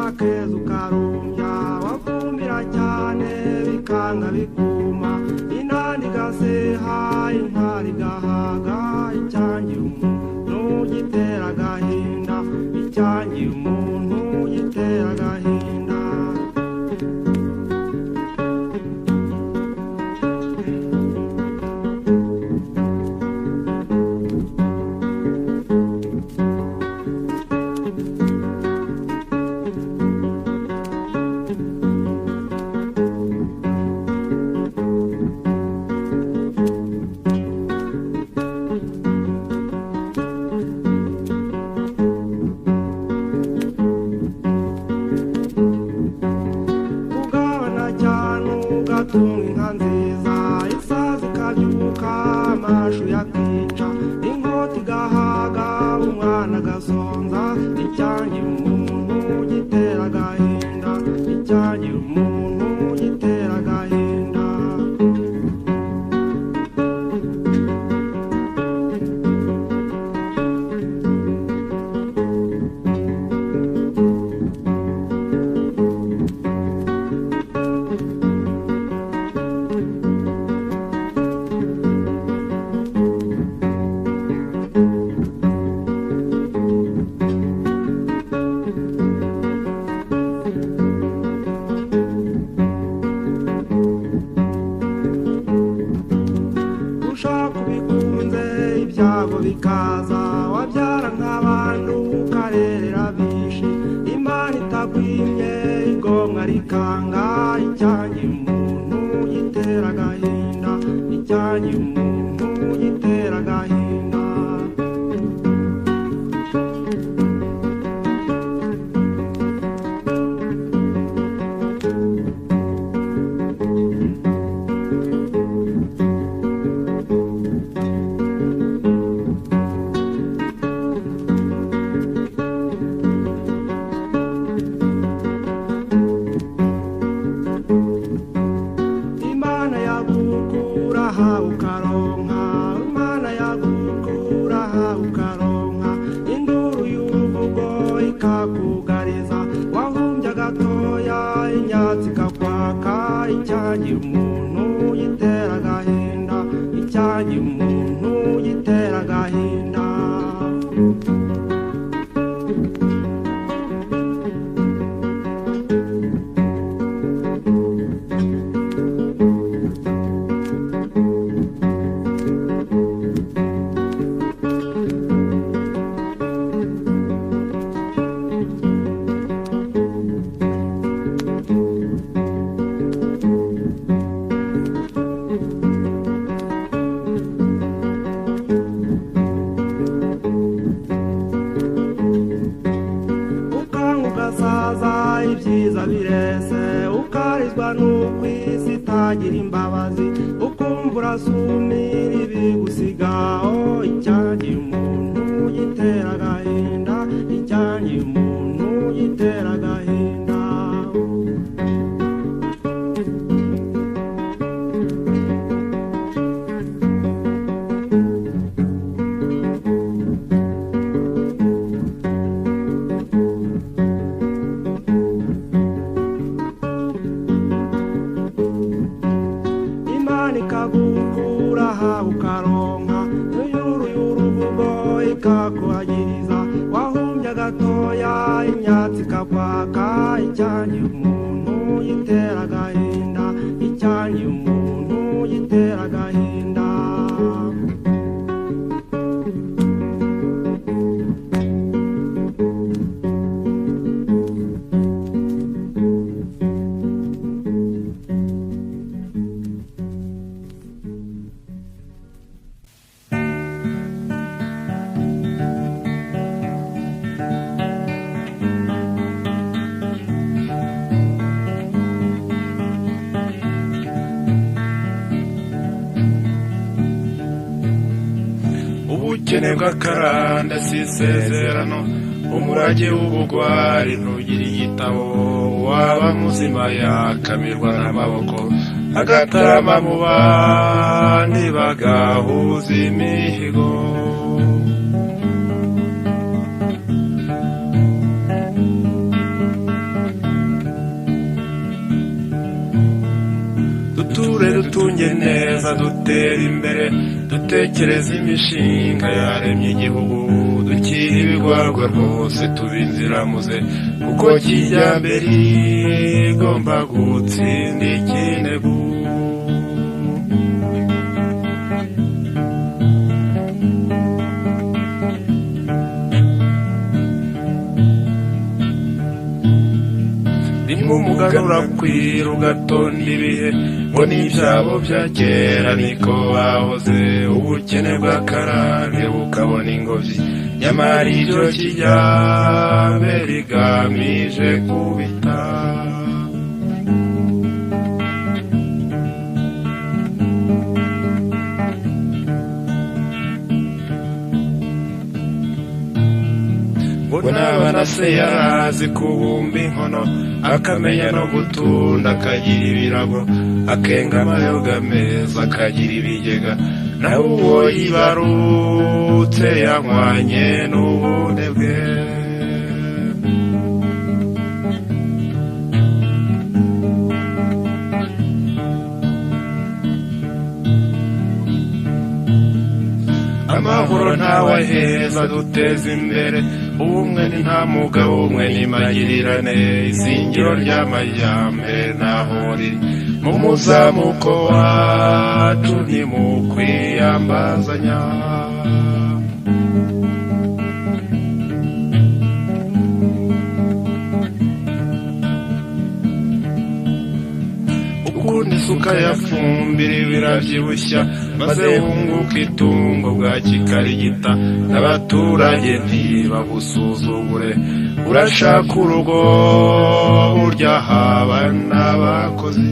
Wakeza ukarumbya, wafumbira cyane bikanga bikuma, inani igaseha intwari igahaga, icyangira umuntu gitera agahinda, icyangira umuntu gitera agahinda. Kugabana cyane ugatunga inka nziza, isazi ikabyuka amashu yakica, inkota igahaga umwana agasonza, icyangira umuntu gitera agahinda, icyangira umuntu gitera agahinda. Ushaka ubikunze ibyago bikaza, wabyara nk'abantu ukarerera bishi, Imana itakwimye igomwa rikanga, icyangira umuntu gitera agahinda, icyangira umuntu gitera agahinda. Imana yagukura aha ukaronka, Imana yagukura aha ukaronka, induru y'uruvugo ikakugariza, wahumbya gatoya inyatsi ikakwaka, icyangira umuntu gitera agahinda, icyangira umuntu gitera agahinda. Ukanga ugasaza ibyiza birese, ukarizwa n'uko isi itagira imbabazi, ukumva urasumira ibigusigaho, icyangira umuntu gitera agahinda, icyangira umuntu gitera agahinda. Imana ikagukura aha ukaronka, induru y'uruvugo ikakuhagiriza, wahumbya gatoya imyatsi ikakwaka, icyangira umuntu gitera agahinda, icyangira umuntu gitera agahinda. Ubukene bw'akaranda si isezerano, umurage w'ubugwari ntugira igitabo, waba muzima yakamirwa n'amaboko, agatarama mu bandi bagahuza imihigo. aheza dutera imbere, dutekereza imishinga yaremye igihugu, dukira ibigwarwa rwose tuba inziramuze, kuko kijyambere igomba gutsinda ikinegu. Rimwe umuganura kwira ugatonda ibihe, ngo n'ibyabo bya kera niko bahoze, ubukene bw'akarande bukabona ingobyi, nyamara ibyo kijyambere rigamije kubita. Ngo naba se yarazi kubumba inkono, akamenya no gutunda, akagira ibirago, akenga amayoga meza, akagira ibigega, nawe uwo yibarutse yanywanye n'ubunebwe. Amahoro ntawe aheza duteza imbere, ubumwe ni nta mugabo umwe ni magirirane, izingiro ry'amajyambere naho riri mu muzamuko wacu ni mu kwiyambazanya. Ukunda isuka yafumbira birabyibushya, maze wunguka itungo bwa kikarigita, n'abaturage ntibagusuzugure, urashaka urugo burya haba n'abakozi.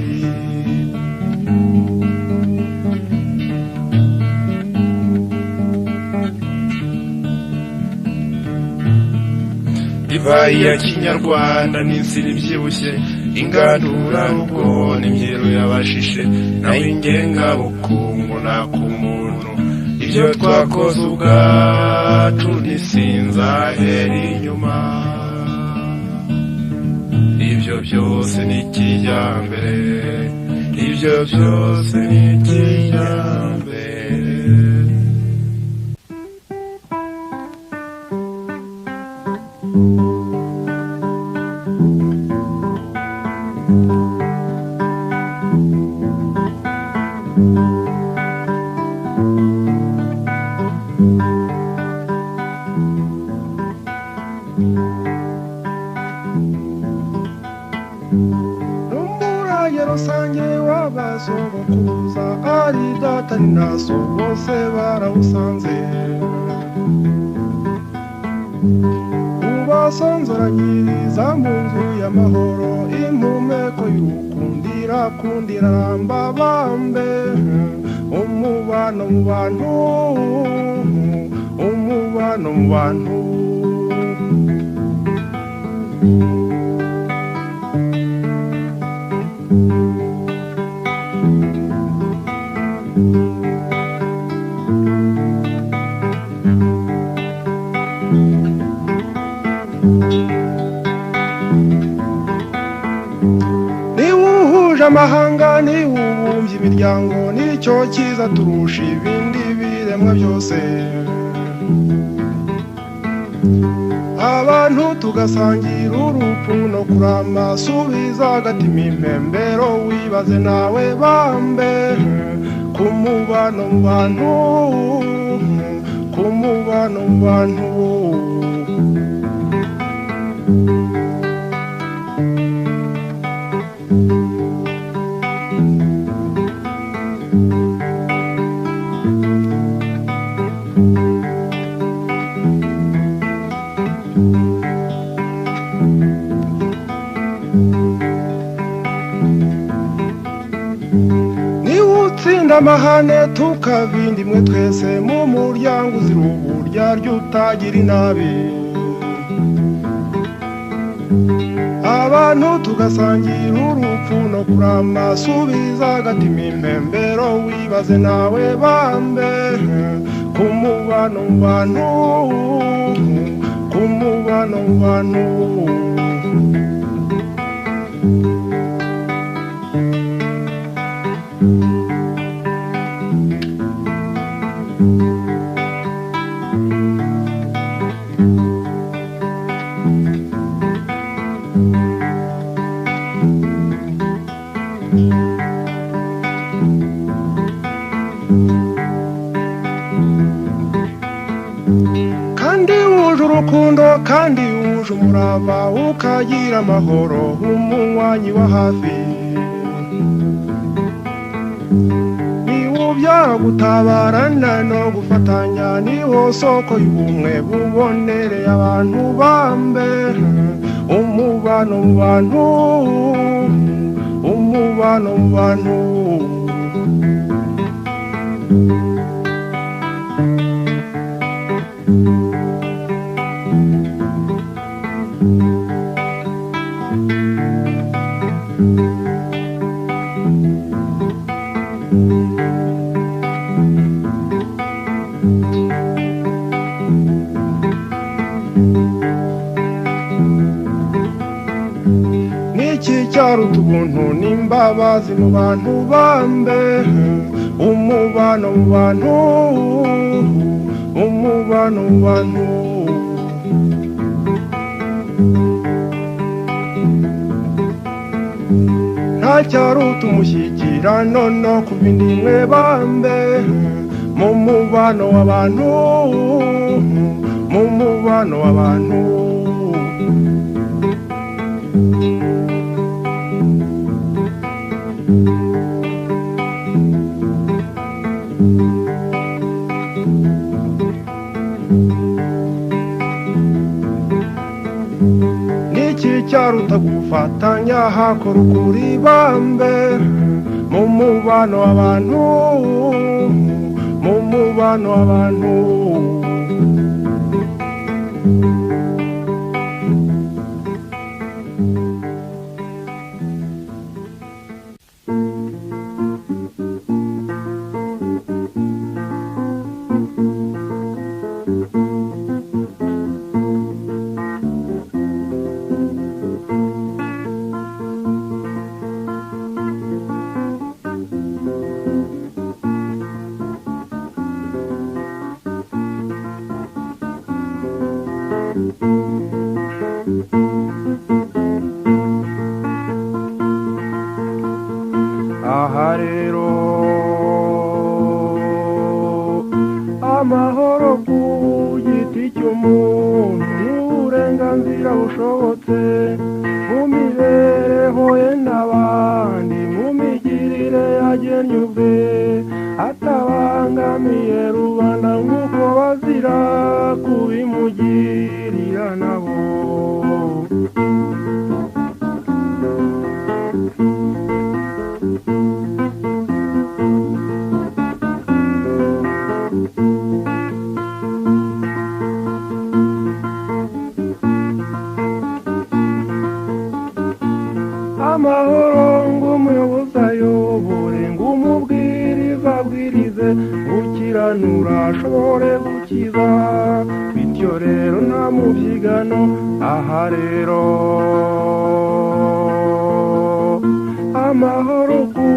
Divayi ya kinyarwanda n'insina ibyibushye, ingandurarugo n'imyeru y'abashishe, naho ingengabukungu n'ak'umuntu, ibyo twakoze ubwacu ntisinzahera inyuma. Ibyo byose ni kijyambere, ibyo byose ni kijyambere. N'umurage rusange w'abasogokuruza, ari data ni na so bose barawusanze, ubasonzoranyiriza mu nzu y'amahoro, impumeko y'urukundira kundira ramba bambe, umubano mu bantu, umubano mu bantu. Niwuhuje amahanga, niwubumbye imiryango, nicyo cyiza turusha ibindi biremwa byose. Abantu tugasangira urupfu no kurama, subiza agatima impembero, wibaze nawe bambe, ku mubano mu bantu, ku mubano mu bantu. Niwutsinda amahane tukabindi imwe twese, mu muryango uzira uburyarya utagira inabi, abantu tugasangira urupfu no kurama, subiza agatima impembero, wibaze nawe bambe, ku mubano mu bantu, ku mubano mu bantu. Kandi wuje urukundo, kandi wuje umurava, ukagira amahoro umunywanyi wa hafi. Niwubyara gutabarana no gufatanya, niwo soko y'ubumwe bubonereye abantu bambe. Umubano mu bantu, umubano mu bantu. Niki cyaruta ubuntu n'imbabazi mu bantu bambe? Umubano mu bantu, umubano mu bantu. Nta cyaruta umushyikirano no kuba indimwe bambe, mu mubano w'abantu, mu mubano w'abantu. Niki cyaruta gufatanya hakora ukuri bambe, mu mubano w'abantu, mu mubano w'abantu. Aha rero amahoro ku giti cy'umuntu n'uburenganzira bushobotse mu mibereho ye n'abandi, mu migirire yagennye ubwe, atabangamiye rubanda nk'uko bazira kubimugirira nabo. Amahoro ng'umuyobozi ayobore, ng'umubwiriza abwirize, gukiranura ashobore gukiza, bityo rero nta mubyigano. Aha rero amahoro ku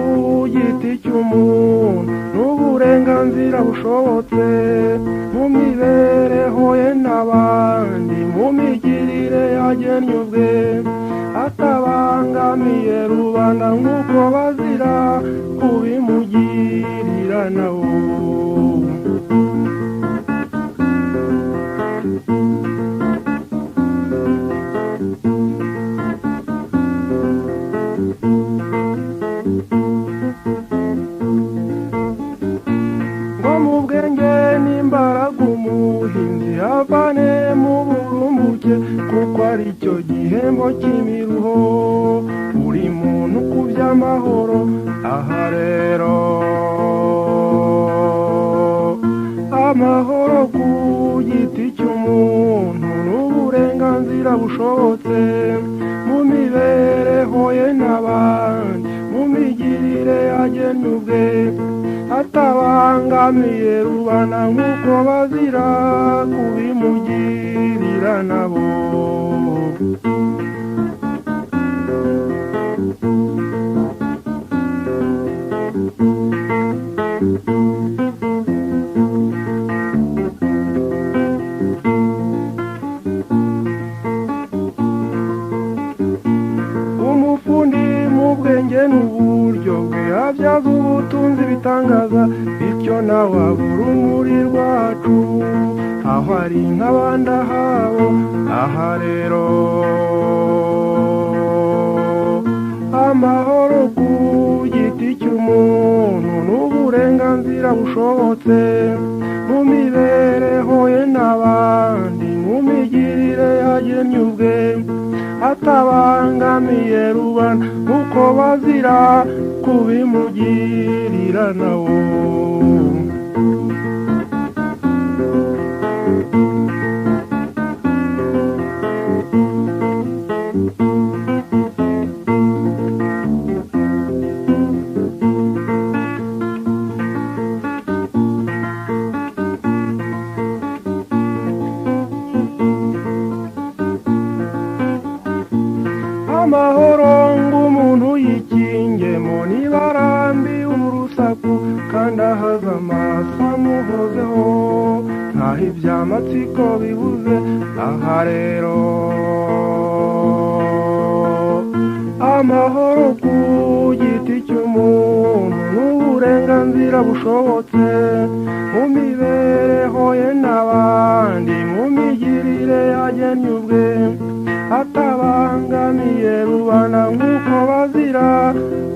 giti cy'umuntu n'uburenganzira bushobotse mu mibereho ye n'abandi, mu migirire yagennye ubwe, atabangamiye rubanda nk'uko bazira kubimugirira nabo. Ngo mu bwenge n'imbaraga umuhinzi avane mu burumbuke, kuko ari cyo gihembo cy'imiruho buri muntu ku by'amahoro. Aha rero amahoro ku giti cy'umuntu n'uburenganzira bushobotse mu mibereho ye n'abandi, mu migirire yagennye ubwe, atabangamiye rubanda nk'uko bazira kubimugirira nabo. n'uburyo bwe abyaza ubutunzi bitangaza, bityo nawe abura urumuri rwacu aho ari nk'abandi ahabo. Aha rero amahoro ku giti cy'umuntu n'uburenganzira bushobotse mu mibereho ye n'abandi, mu migirire yagennye ubwe atabangamiye rubanda nk'uko bazira kubimugirira nawo. Amahoro ng'umuntu yikingemo niba arambiwe urusaku kandi ahaza amaso amuhozeho ntaho iby'amatsiko bibuze. Aha rero amahoro ku giti cy'umuntu n'uburenganzira bushobotse mu mibereho ye n'abandi, mu migirire yagennye ubwe atabangamiye rubanda nk'uko bazira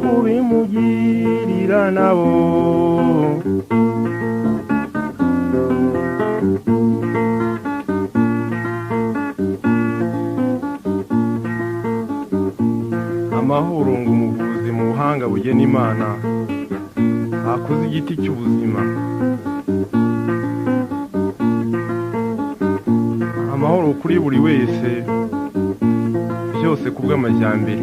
kubimugirira nabo. Amahoro ngo umuvuzi mu buhanga bugena Imana akuze igiti cy'ubuzima. Amahoro kuri buri wese, byose kubw'amajyambere.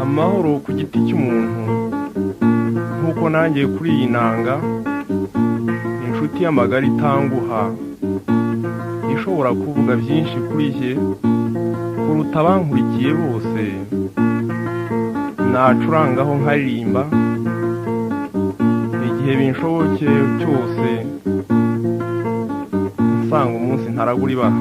Amahoro ku giti cy'umuntu, nk'uko nanjye kuri iyi nanga inshuti y'amagara itanguha ishobora kuvuga byinshi kuri jye kuruta abankurikiye bose, nacurangaho nkaririmba igihe binshobokeye cyose, nsanga umunsi ntaragura ibara.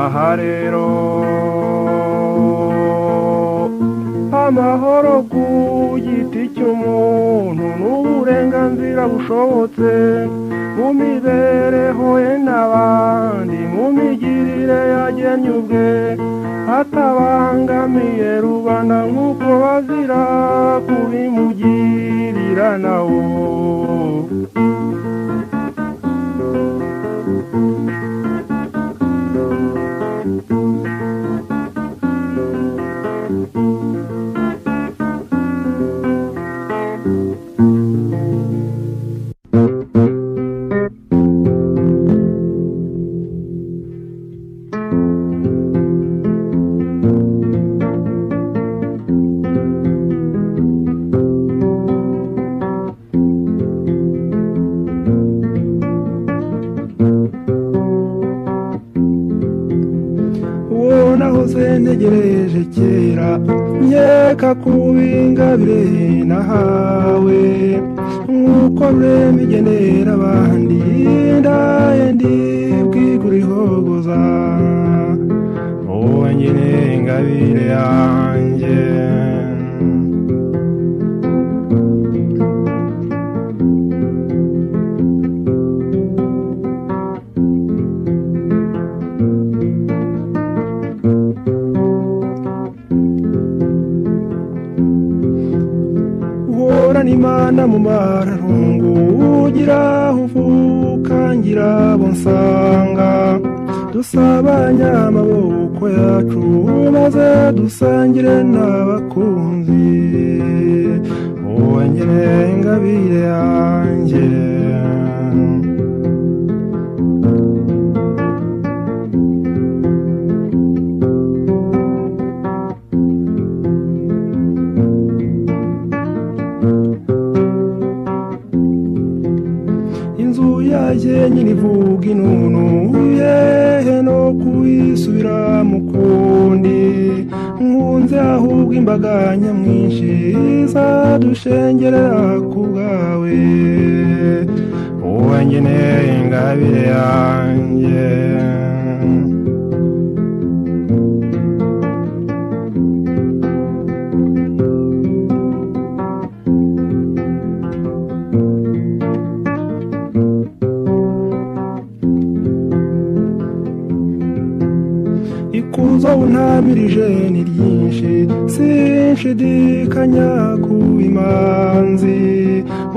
Aha rero amahoro ku giti cy'umuntu n'uburenganzira bushobotse mu mibereho ye n'abandi, mu migirire yagennye ubwe atabangamiye rubanda nk'uko bazira kubimugirira nawo. Ntegereje kera nkeka kubingabire nahawe, nk'uko rurema igenera abandi ndaye ndibwigurihogoza uwo nyine ingabire yanjye. Imana mu mararungu ugira uvuka ngira abo nsanga, dusabanya amaboko yacu maze dusangire n'abakunzi, uwo nyine ingabire yanjye. Nyine ivuga inunu yehe no kuyisubira mu kundi. Nkunze ahubwo imbaga nyamwinshi izadushengerera ku bwawe, uwangeneye ingabire yanjye. Ikuzo untamirije ni ryinshi, sinshidikanya ku imanzi.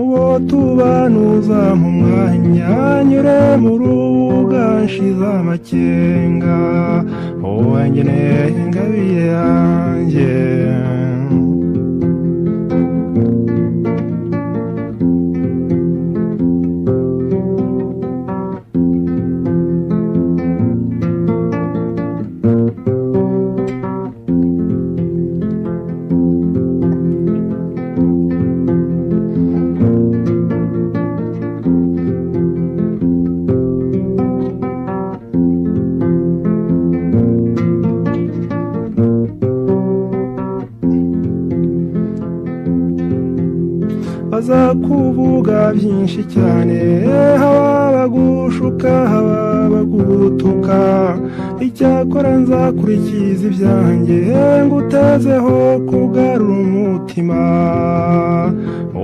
Uwo tubanuza mu mwanya, nyure mu rubuga nshize amakenga, uwangeneye ingabire yanjye. Bazakuvuga byinshi cyane, haba bagushuka, haba bagutuka. Icyakora nzakurikiza ibyanjye, ngutezeho kugarura umutima,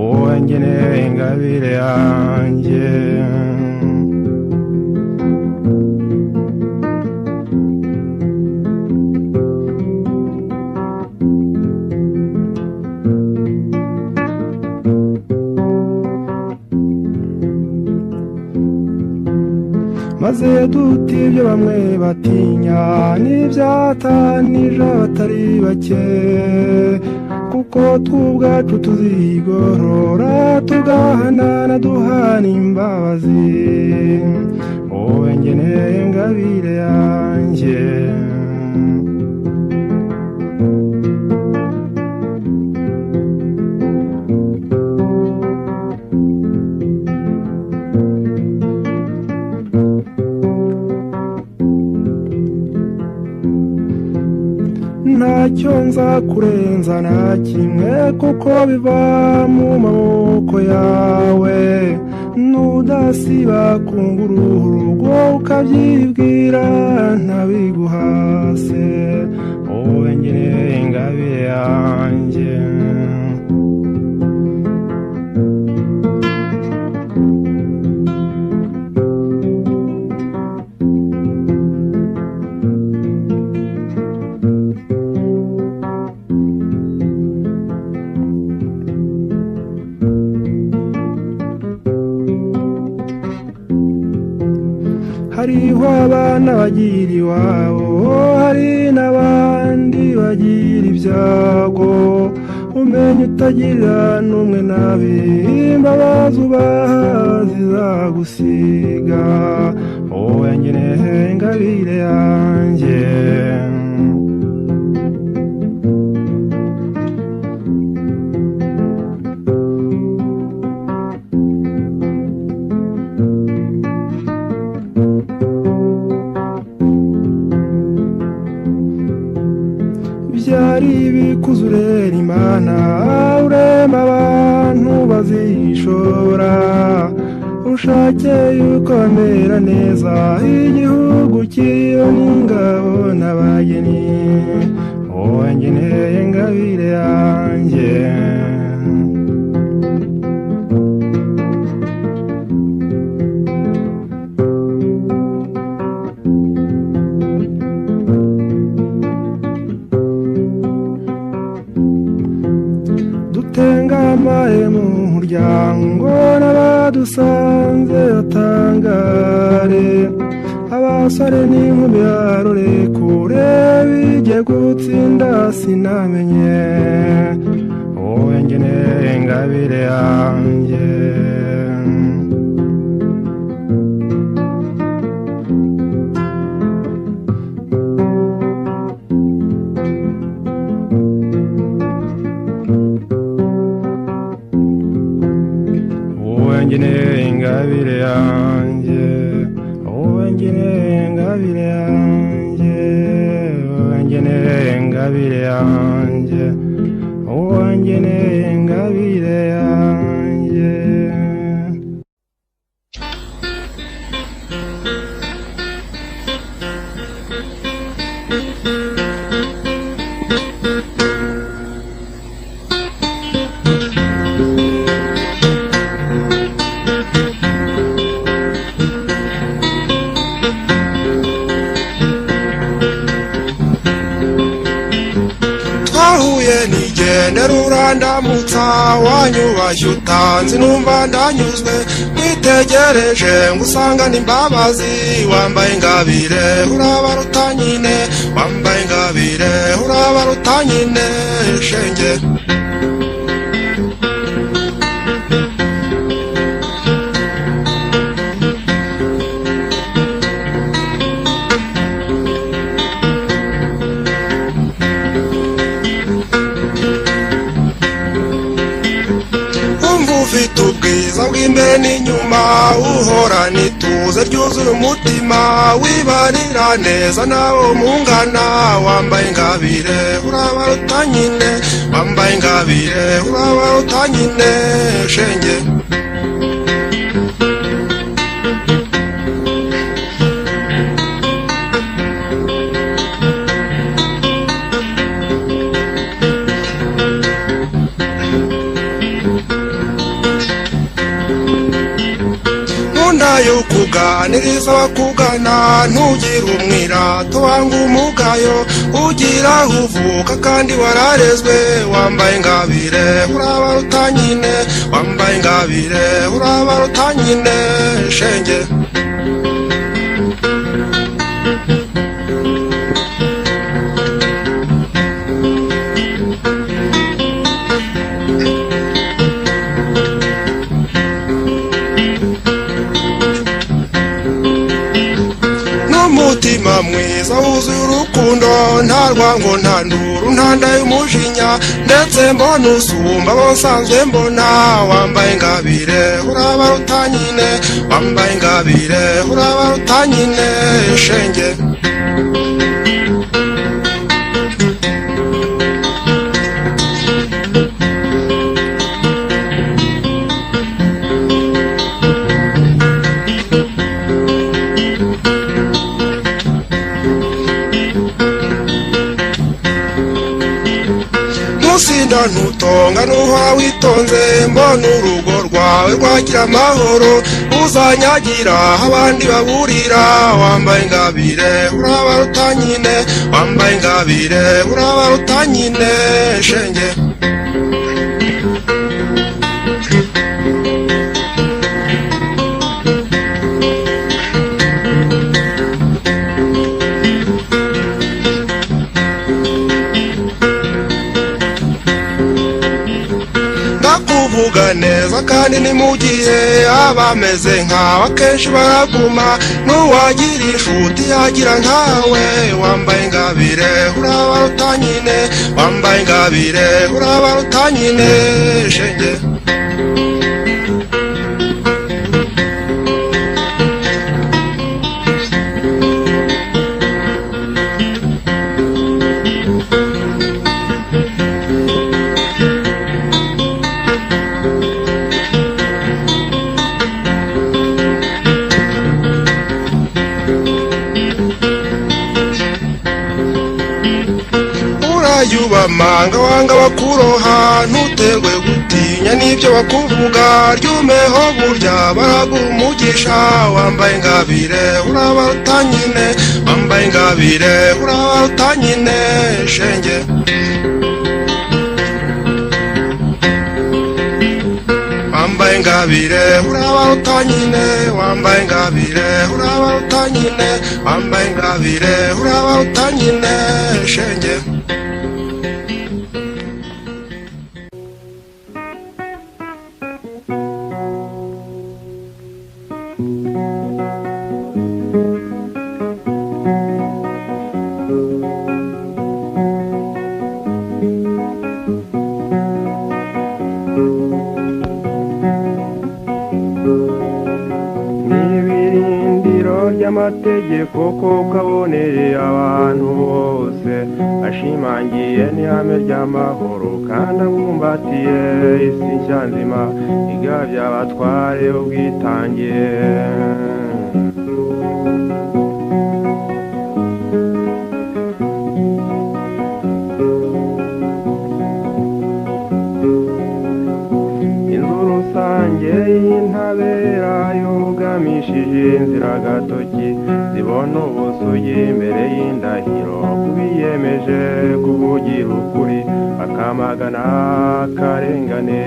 uwangeneye ingabire yanjye. Maze duta ibyo bamwe batinya n'ibyatanije abatari bake, kuko tw'ubwacu tuzigorora, tugahanana duhana imbabazi, wowe ngeneye ingabire yanjye. Ntacyo nzakurenza na kimwe, kuko biva mu maboko yawe. Nudasiba kungura urugo ukabyibwira ntabiguhase, wowe ngeneye ingabire yanjye. Hariho abana bagira iwabo, hari n'abandi bagira ibyago. Umenye utagira n'umwe nabi, imbabazi ubaha zizagusiga, wowe ngeneye ingabire yanjye. Byari bikuze urera Imana, urema abantu bazishora, ushake yuko bamera neza, igihugu kiriyo n'ingabo n'abageni, wowe ngeneye ingabire yanjye. Dutengamaye mu muryango, n'abadusanze batangare, abasore n'inkumi barore kure, bijye gutsinda sinamenye, wowe ngeneye ingabire yanjye. Wowe ngeneye ingabire yanjye. ingabire yanjye, wangeneye ingabire yanjye, wangeneye ingabire yanjye. Twahuye nigendera urandamutsa, wanyubashye utanzi numva ndanyuzwe, nitegereje ngusangana imbabazi, wambaye ingabire urabaruta nyine, wambaye ingabire urabaruta nyine shenge. Umva ufite ubwiza bw'imbere n'inyuma, uhorana ituze ryuzuye umutima, wibarira neza nawe mungana, wambaye ingabire urabaruta nyine, wambaye ingabire urabaruta nyine shenge. Nkunda yo kuganiriza abakugana, ntugire umwirato wanga umugayo, ugira aho uvuka kandi wararezwe, wambaye ingabire urabaruta nyine, wambaye ingabire urabaruta nyine shenge. N'umutima mwiza wuzuye urukundo, nta rwango nta nduru nta nda y'umujinya, ndetse mbona usumba abo nsanzwe mbona, wambaye ingabire urabaruta nyine, wambaye ingabire urabaruta nyine shenge. Ntusinda ntutonga ntuhora witonze, mbona urugo rwawe rwagira amahoro, uzanyagira abandi baburira, wambaye ingabire urabaruta nyine, wambaye ingabire urabaruta nyine shenge. Ndakuvuga neza kandi ni mu gihe abameze nkawe akenshi baraguma, n'uwagira inshuti yagira nkawe, wambaye ingabire urabaruta nyine, wambaye ingabire urabaruta nyine shenge. Urayubamanga wanga bakuroha, ntuterwe gutinya n'ibyo bakuvuga, ryumeho burya baraguha umugisha, wambaye ingabire urabaruta nyine, wambaye ingabire urabaruta nyine shenge. Wambaye ingabire urabaruta nyine, wambaye ingabire urabaruta nyine, wambaye ingabire urabaruta nyine shenge. Amategeko koko abonereye abantu bose, ashimangiye n'ihame ry'amahoro kandi abumbatiye isi nshya nzima igabye abatware ubwitange. Inzu rusange y'intabera yugamishije inzira gatoki, zibona ubusugi imbere y'indahiro kubiyemeje kuvugira ukuri bakamagana akarengane.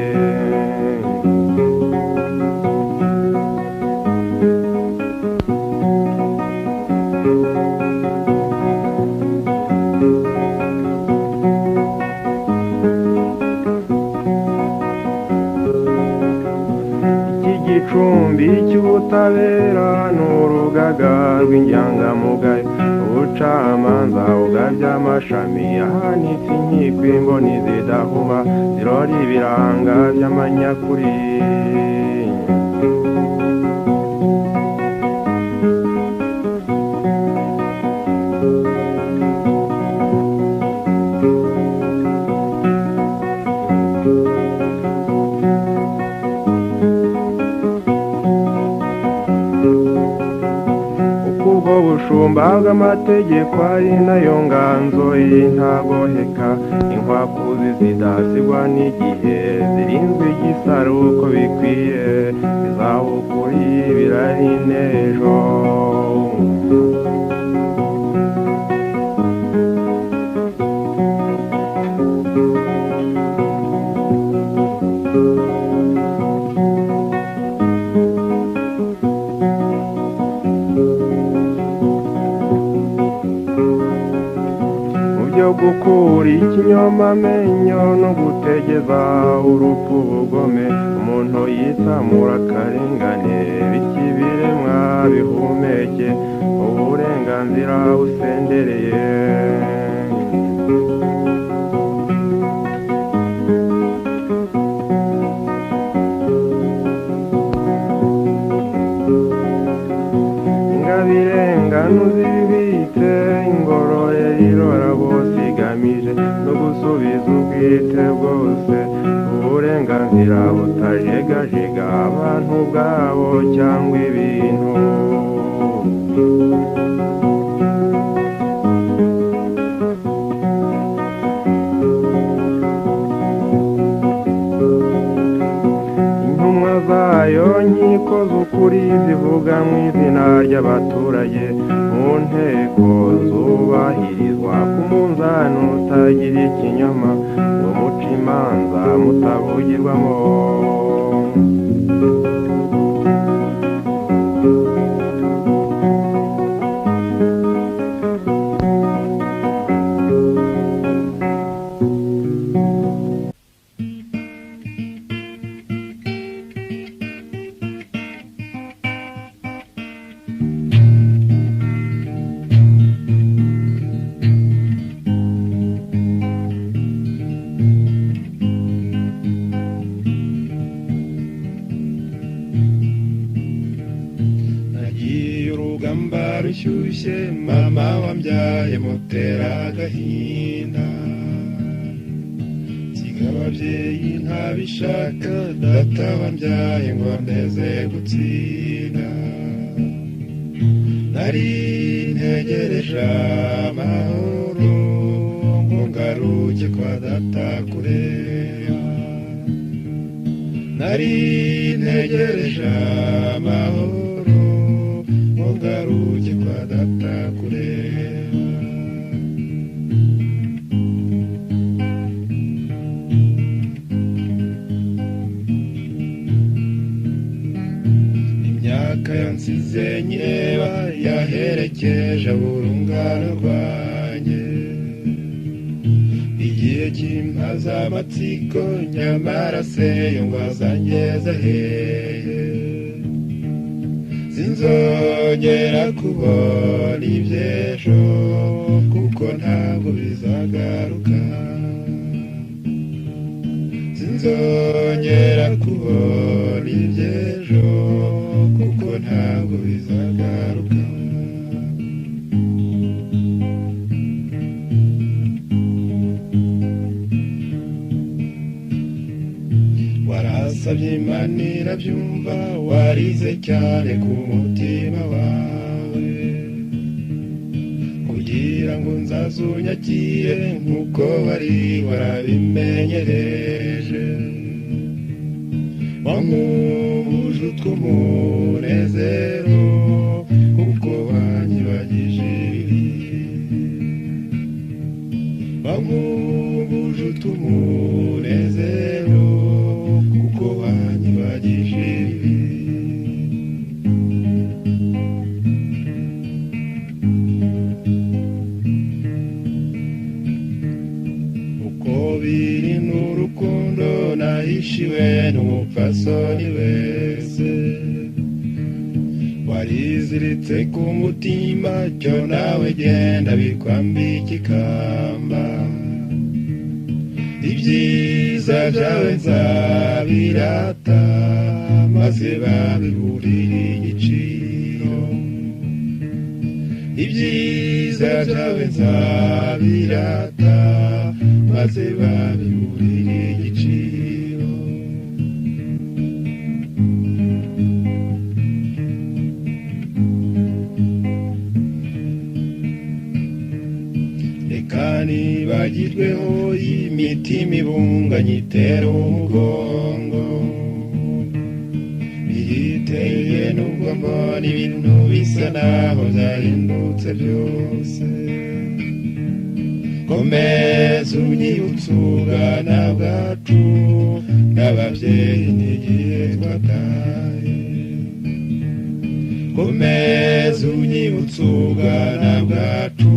Igicumbi cy'ubutabera n'urugaga rw'inyangamugayo, ubucamanza bugabye amashami ahanitse inkiko imboni zidahuma zirora ibiranga by'amanyakuri. Ubwo bushumba bw'amategeko ari nayo nganzo y'intagoheka, inkwakuzi zidasigwa n'igihe zirinzwe igisaro uko bikwiye, bizahukuri birari n'ejo. Byo gukura ikinyoma amenyo no gutegeza urupfu ubugome, umuntu yitsamura akarengane bityo ibiremwa bihumeke uburenganzira busendereye. Ingabirengano zibitse ingororero irora bose igamije no gusubiza ubwite bwose uburenganzira butajegajega abantu ubwabo cyangwa ibintu. Intumwa zayo nkiko z'ukuri zivuga mu izina ry'abaturage mu nteko zubahirizwa ku munzani utagira ikinyoma ngo muce imanza mutavugirwamo. Urugamba rushyushye mama wambyaye mutera agahinda, nsiga ababyeyi ntabishaka data wambyaye ngo ndeze gutsinda. Nari ntegereje amahoro ngo ngaruke kwa data kureba, nari ntegereje amahoro ngaruke kwa data kureba. Imyaka yansize nyireba yaherekeje urungano rwanjye, igihe cy'impaza amatsiko nyamara se yo ngo azangeze hehe. Sinzongera kubona iby'ejo kuko ntabwo bizagaruka, sinzongera kubona iby'ejo kuko ntabwo bizagaruka. Wasabye Imana irabyumva, warize cyane ku mutima wawe, kugira ngo nzazunyakire nk'uko wari warabimenyereje. Wankubuje utw'umunezero kuko wanyibagije ibibi, wankubuje utw'umunezero kuko wanyibagije ibibi. Uko biri n'urukundo nahishiwe n'umupfasoni wese, wariziritse ku mutima, cyo nawe genda bikwambika ikamba. Ibyiza byawe nzabirata, maze babiburire igiciro. Ibyiza byawe nzabirata, maze babiburire igiciro. Reka nibagirweho imitima ibunganye itera umugongo, bihiteye nubwo mbona ibintu bisa naho byahindutse byose. Komeza unyibutse ubwana bwacu n'ababyeyi n'igihe twataye. Komeza unyibutse ubwana bwacu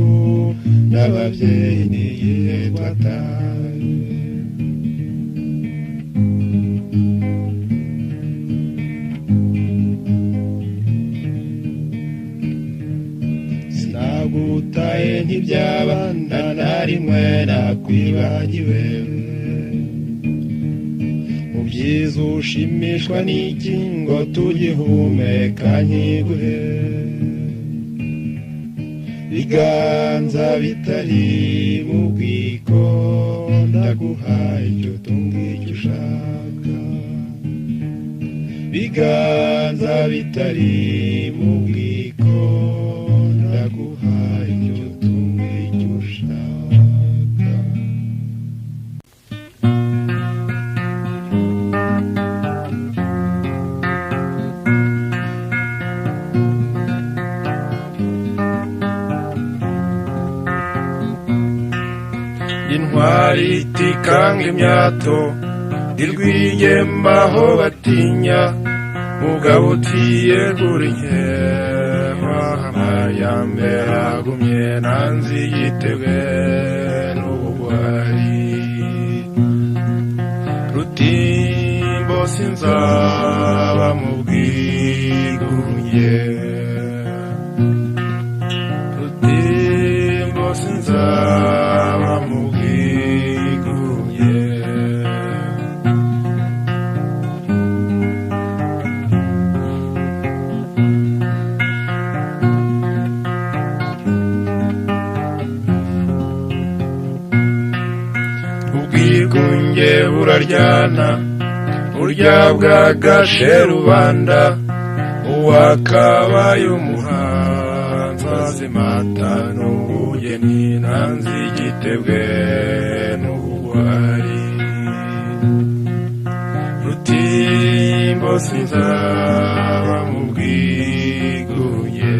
n'ababyeyi n'igihe twataye. Sinagutaye ntibyaba nta na rimwe nakwibagiwe. Mu byiza ushimishwa n'iki ngo tugihumeka nkiguhe? Biganza bitari mu bwiko, ndaguha icyo utunga icyo ushaka. Biganza bitari mu bwiko, ndaguha icyo utunga icyo ushaka. Intwari itikanga imyato, irwigema aho batinya, mugabo utiyegura inkema, amajyambere agumye nanzi yitebwe n'ubugwari. Rutimbo sinzaba mu bwigunge, Rutimbo sinzaba mu bwigunge. Ubwigunge buraryana, burya bwagashe rubanda, uwakabaye umuhanzi azimata n'ubugeni, nanzi igitebwe n'ubugwari. Rutimbo sinzaba mu bwigunge,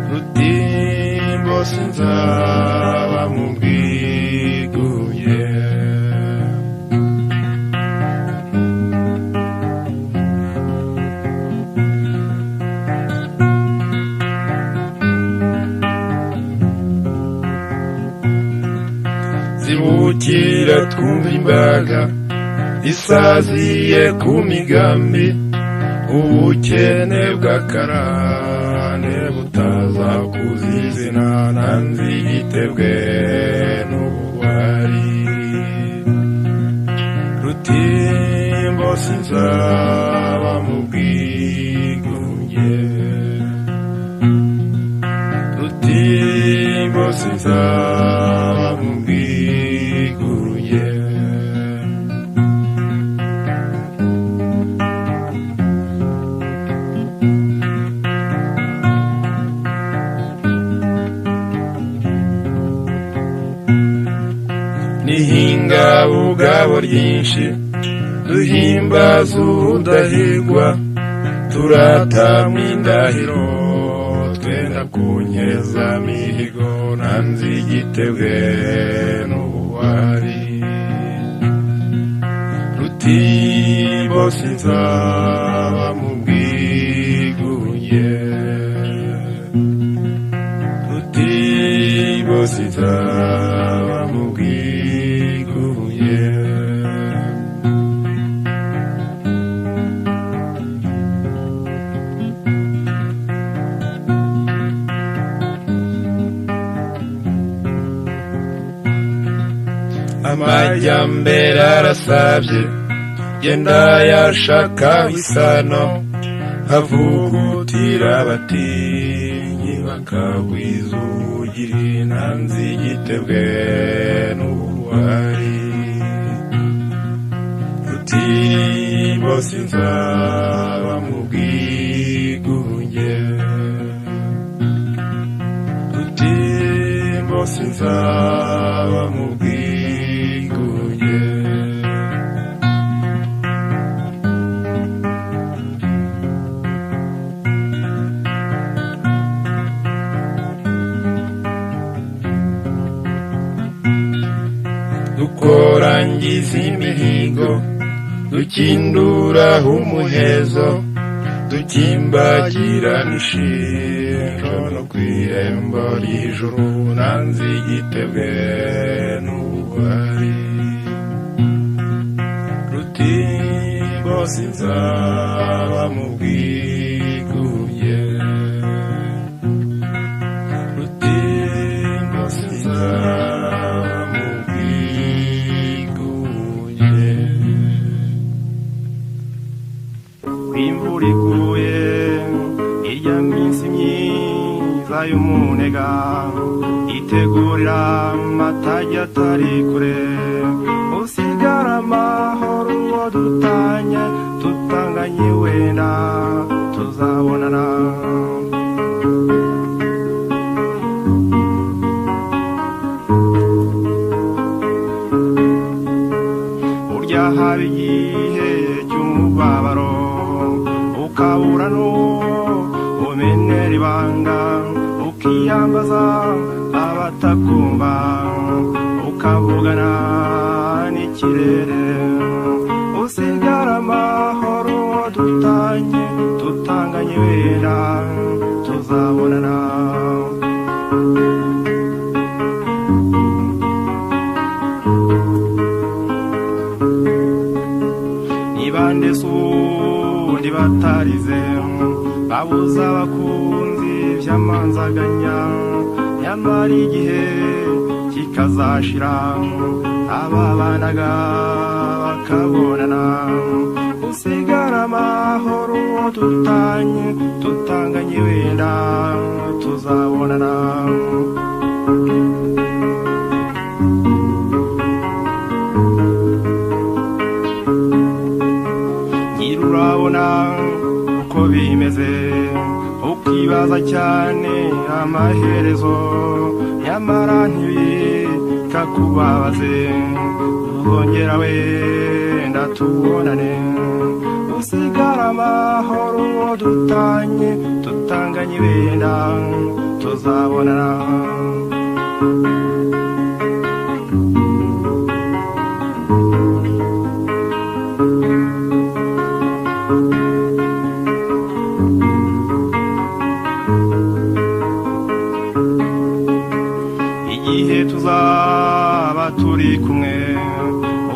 Rutimbo sinzaba mu bwigunge. Zibukira twumva imbaga isaziye ku migambi, ubukene bw'akarande butaza kuzizina, nanzi igitebwe n'ubugwari. Rutimbo sinzaba mu bwigunge, Rutimbo sinzaba mu bwigunge. Nihinga bugabo ryinshi duhimbaza ubudahigwa turatamwa indahiro twenda kunyeza mihigo nanze igitebwe n'ubuwari Rutimbo sinzaba mu bwigunge Rutimbo sinzaba mu bwigunge. Amajyambere arasabye genda yashaka isano havugutira abatinyi bakagwiza ubugiri nanze igitebwe n'ubuwari Rutimbo sinzaba mu bwigunge Rutimbo sinzaba mu bwigunge. Dukorangiza imihigo dukinduraho umuhezo dukimbagira n'ishinjo no ku irembo ry'ijuru nanze igitebwe n'ubugwari Rutimbo sinzaba mu bwigunge Rutimbo sinzaba mu bwigunge. Imvura iguye irya minsi myiza y'umunega itegurira amatage atari kure usigara amahoro uwo dutanye tutanganye wenda tuzabonana. Burya haba igihe cy'umubabaro ukabura n'uwo umenera ibanga ukiyambaza abatakumva ukavugana n'ikirere usigara amahoro uwo dutanye tutanganye wenda tuzabonana. Nibande sundi batarize babuza abakunzi by'amanzaganya nyamara igihe kikazashira ababanaga bakabonana usigara amahoro uwo dutanye tutanganye wenda tuzabonana. Urabona uko bimeze ukibaza cyane amaherezo nyamara ntibikakubabaze uzongera wenda tubonane usigara amahoro uwo dutanye tutanganye wenda tuzabonana. Igihe tuzaba turi kumwe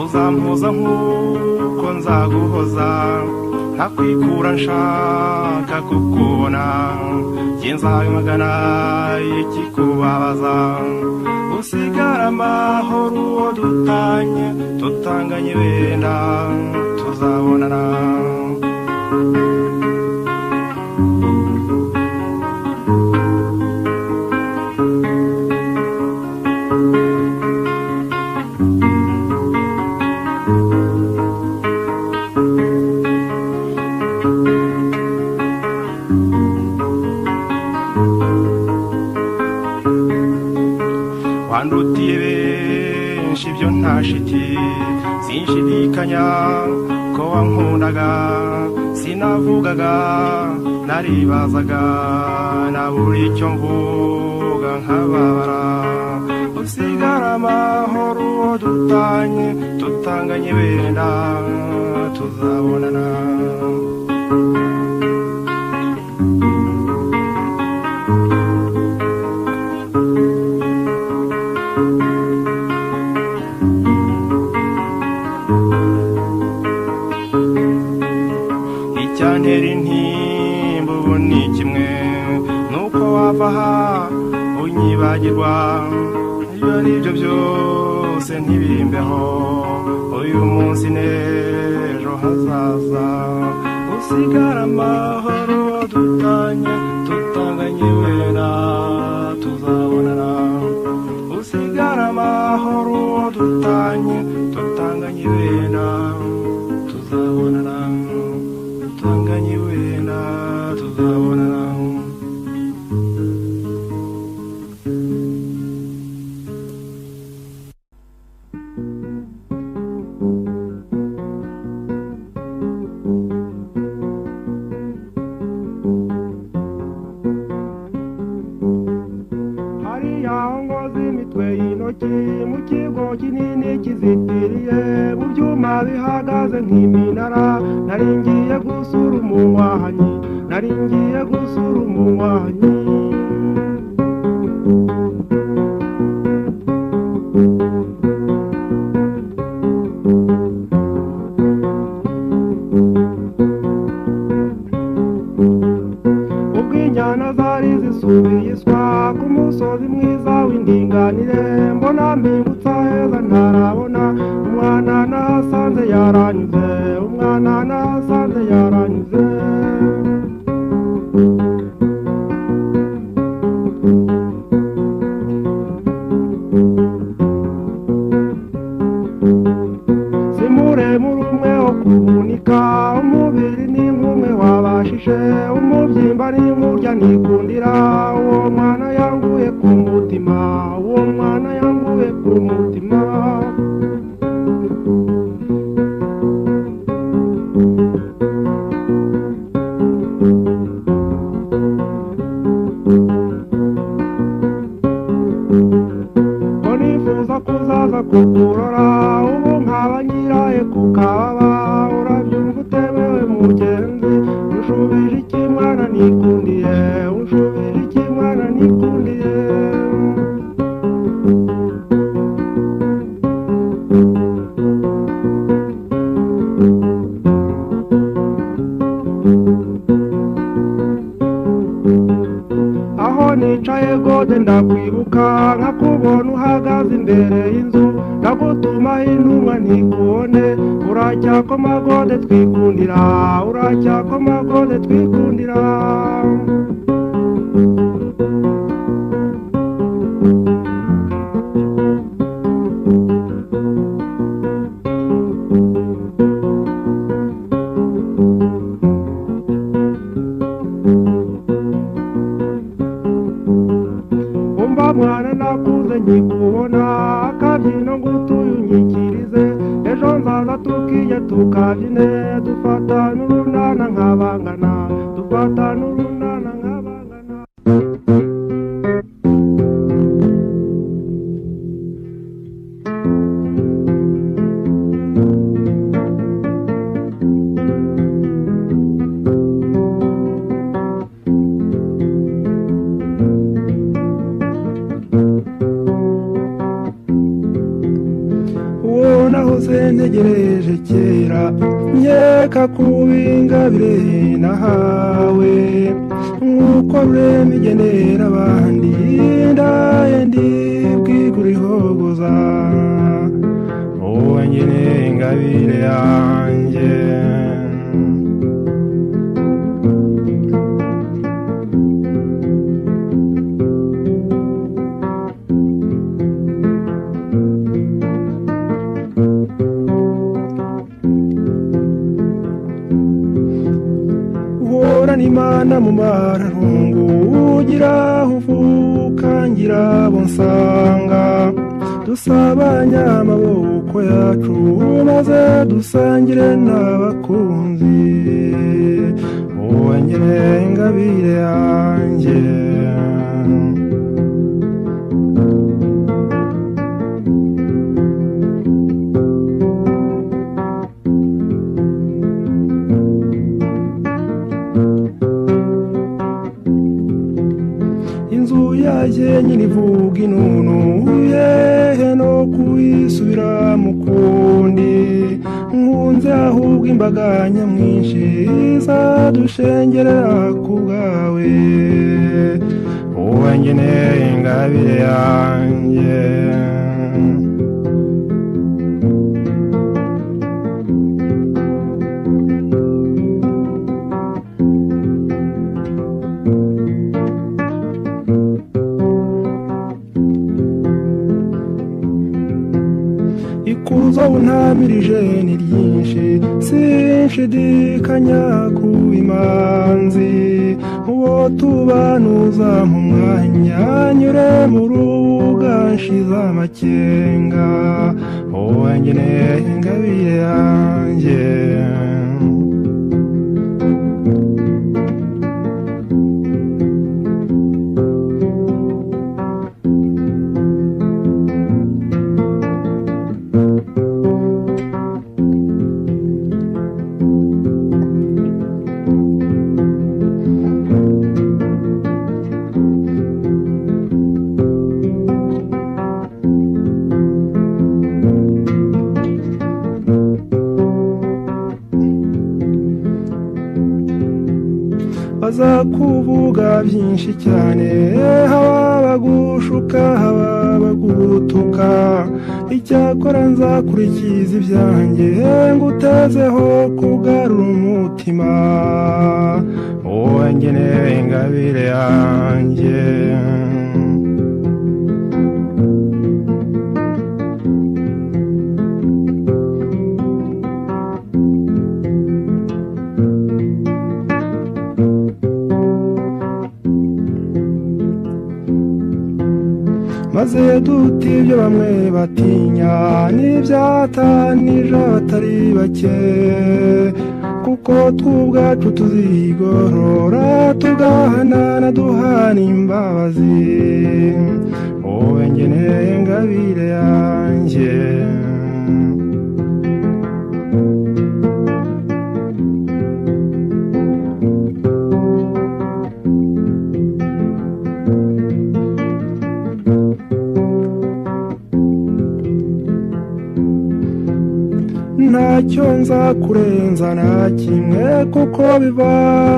uzampoza nk'uko nzaguhoza ntakwikura nshaka kukubona njye nzabimagana ikikubabaza usigara amahoro uwo dutanye tutanganye wenda tuzabonana. Wandutiye benshi ibyo nta nta shiti. Sinshidikanya ko wankundaga, sinavugaga naribazaga, nabura icyo mvuga nkababara. Usigara amahoro uwo dutanye, tutanganye wenda tuzabonana. Icyantera intimba ubu ni kimwe, nuko wava aha unyibagirwa. Ibyo ari byo byose ntibimbeho, uyu munsi n'ejo hazaza. Usigara amahoro dutanye, tutanganye wenda tuzabonana. Usigara amahoro dutanye, tutanganye wenda tuzabonana. Tutanganye wenda tuzabonana. Hariya ngozi imitwe y'intoki mu kigo kinini kizitiriye, mu byuma bihagaze nk'iminara. Nari ngiye gusura umunywanyi, nari ngiye gusura umunywanyi. Ubwo inyana zari zisubiye iswa ku musozi mwiza w'indinganire, mbona mpingutse aheza ntarabona. Umwana nahasanze yaranyuze, umwana nahasanze yaranyuze. Si muremure umwe wo kuvunika, umubiri ni nk'umwe wabashije, umubyimba ni nkurya nikundira. Uwo mwana yanguye ku mutima, uwo mwana yanguye ku mutima. Ko nifuza kuzaza kukurora, ubu nkaba nyiraye ku kababa. Urabyumva utemewe mugenzi, unshubije iki mwana nikundiye, unshubije iki mwana nikundiye. Aho nicaye gode ndakwibuka, nkakubona uhagaze imbere y'inzu. Ndagutuma intumwa ntikubone, uracyakoma gode twikundira, uracyakoma gode twikundira. Umva mwana nakuze nkikubona, akabyino ngutuye unyikirize. Ejo nzaza tukiye tukabyine, dufatana urunana nk'abangana, dufatana urunana nk'abangana. Uwo nahoze ntegereje kera, nkeka kuba ingabire nahawe. Nk'uko rurema igenera abandi, ndaye ndibwigura ihogoza. Uwo nyine ingabire yanjye. Uhorana Imana mu mararungu, ugira aho uvuka ngira abo nsanga. Dusabanya amaboko. Maze dusangire n'abakunzi, uwangire ingabire yanjye. Inzu yaje nyirivuga inunu, yehe no kuyisubira mukundi. Nkunze ahubwo imbaga nyamwinshi izadushengerera ku bwawe, uwangene ingabire yanjye. Ikuzo untamirije ni ryinshi, sinshidikanya ku imanzi. Uwo tubanuza mu mwanya, nyure mu rubuga nshize amakenga, uwangene ingabire yanjye. Bazakuvuga byinshi cyane, haba bagushuka, haba bagutuka. Icyakora nzakurikiza ibyanjye, ngutezeho kugarura umutima, uwangene ingabire yanjye. Maze duta ibyo bamwe batinya n'ibyatanije abatari bake, kuko tw'ubwacu tuzigorora, tugahanana duhana imbabazi, wowe ngeneye ingabire yanjye. Ntacyo nzakurenza na kimwe, kuko biva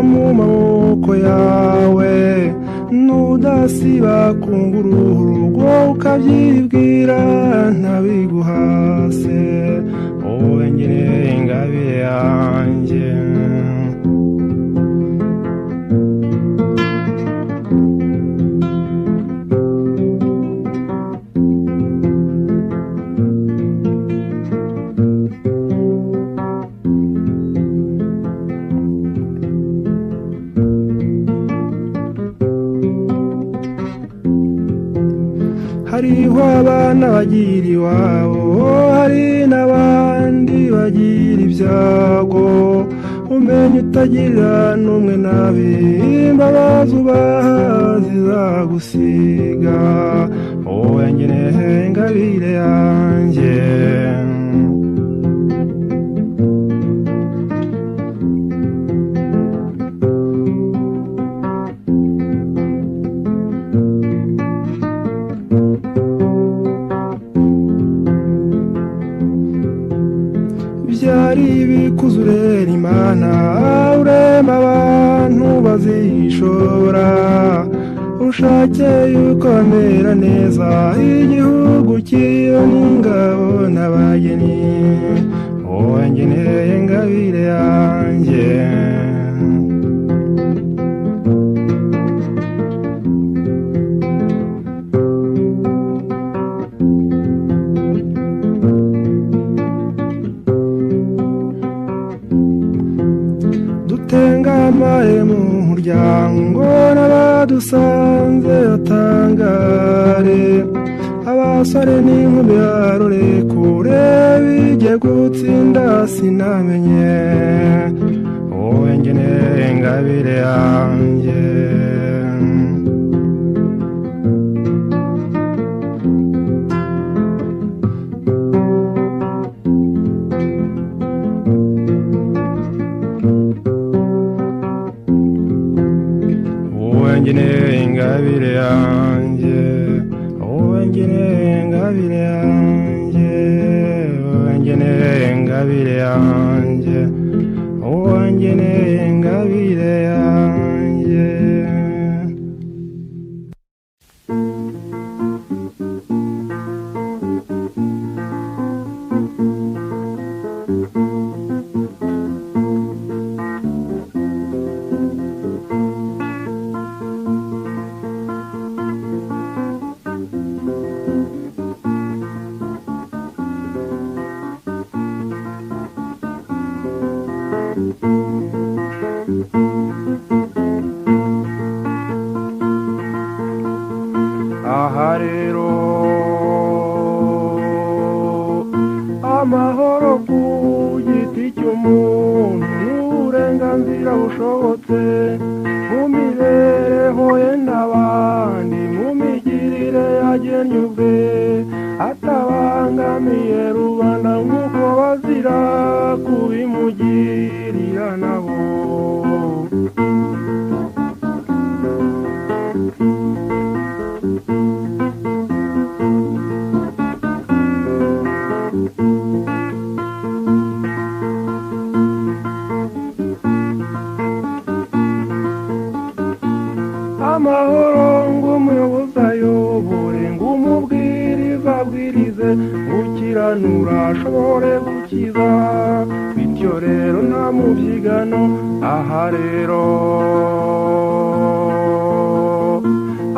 mu maboko yawe. Nudasiba kungura urugo ukabyibwira, ntabiguhase, wowe ngeneye ingabire yanjye. Hariho abana bagira iwabo, hari n'abandi bagira ibyago. Umenye utagira n'umwe nabi, imbabazi ubaha zizagusiga, wowe ngeneye ingabire yanjye. Byari bikuze urera Imana, urema abantu bazishobora, ushake yuko bamera neza, igihugu kiyo n'ingabo n'abageni, wowe ngeneye ingabire yanjye. Dutengamaye mu muryango, n'abadusanze batangare, abasore n'inkumi barore kure. Usibye gutsinda sinamenye, wowe ngene ingabire yanjye. Wowe ngene ingabire yanjye, wowe ngene ingabire yanjye, wowe ngene ingabire yanjye, wowe ngene ingabire yanjye. Aha rero amahoro ku giti cy'umuntu n'uburenganzira bushobotse mu mibereho ye n'abandi, mu migirire yagennye ubwe, atabangamiye rubanda nk'uko bazira kubimugirira nabo. Amahoro ng'umuyobozi ayobore, ng'umubwiriza abwirize, gukiranura ashobore gukiza, bityo rero nta mubyigano. Aha rero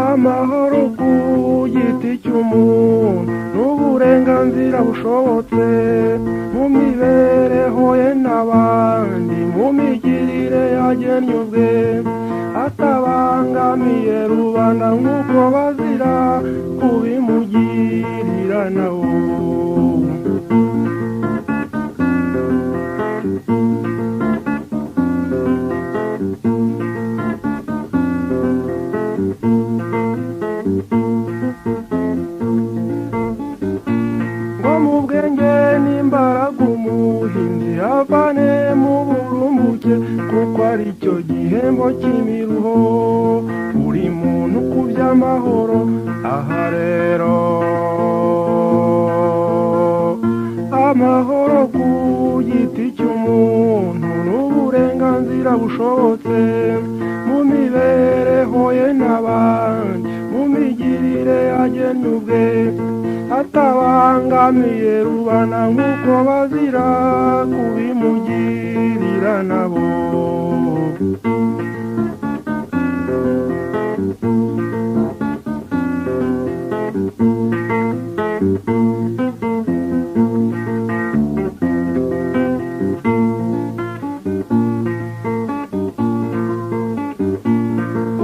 amahoro ku giti cy'umuntu n'uburenganzira bushobotse mu mibereho ye n'abandi, mu migirire yagennye ubwe, atabangamiye rubanda nk'uko bazira kubimugirira nabo. Ngo mu bwenge n'imbaraga umuhinzi avane mu burumbuke, kuko ari cyo gihembo cy'imiruho buri muntu ku by'amahoro. Aha rero amahoro ku giti cy'umuntu n'uburenganzira bushobotse mu mibereho ye n'abandi, mu migirire yagennye ubwe, atabangamiye rubanda nk'uko bazira kubimugirira nabo.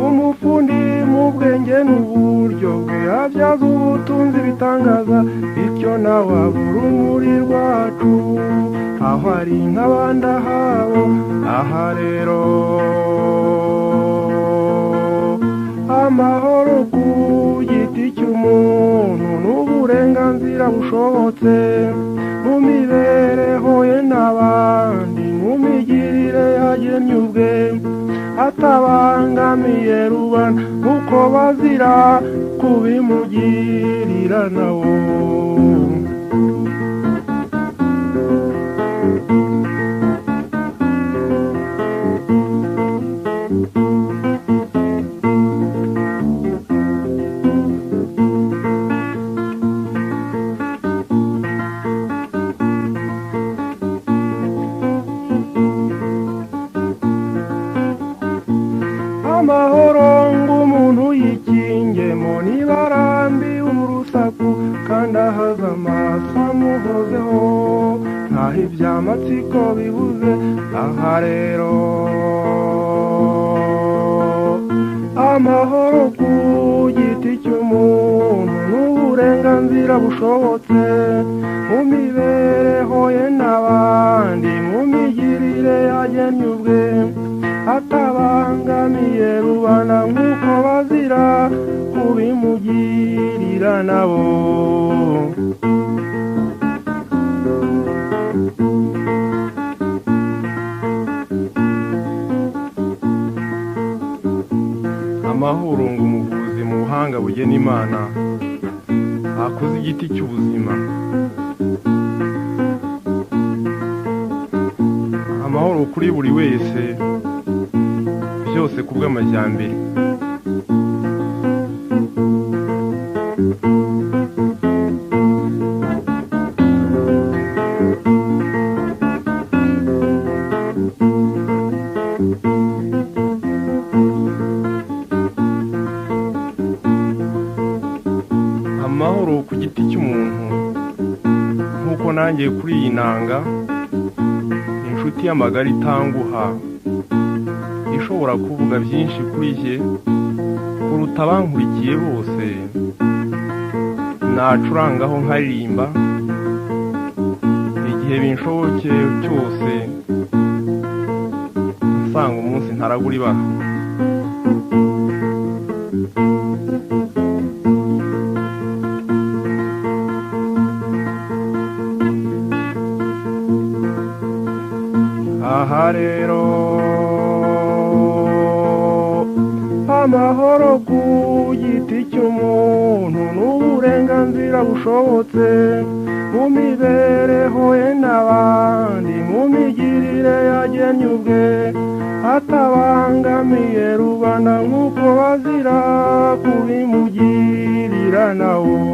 Umufundi mu bwenge n'uburyo bwe abyaza ubutunzi bitangaza, bityo nawe aba urumuri rwacu aho ari nk'abandi ahabo. Aha rero amahoro ku giti cy'umuntu n'uburenganzira bushobotse mu mibereho ye n'abandi, mu migirire yagennye ubwe, atabangamiye rubanda nk'uko bazira kubimugirira nabo. Amahoro ng'umuntu yikingemo niba arambiwe urusaku, kandi ahaza amaso amuhozeho ntaho iby'amatsiko bibuze. Aha rero amahoro ku giti cy'umuntu n'uburenganzira bushobotse mu mibereho ye. nabo. Amahoro ngo umuvuzi mu buhanga bugena Imana akuze igiti cy'ubuzima. Amahoro kuri buri wese, byose kubw'amajyambere. Amahoro ku giti cy'umuntu, nk'uko nanjye kuri iyi nanga, inshuti y'amagara itanguha, ishobora kuvuga byinshi kuri jye kuruta abankurikiye bose, nacurangaho nkaririmba igihe binshobokeye cyose, nsanga umunsi ntaragura ibara. Aha rero amahoro ku giti cy'umuntu n'uburenganzira bushobotse mu mibereho ye n'abandi, mu migirire yagennye ubwe, atabangamiye rubanda nk'uko bazira kubimugirira nawo.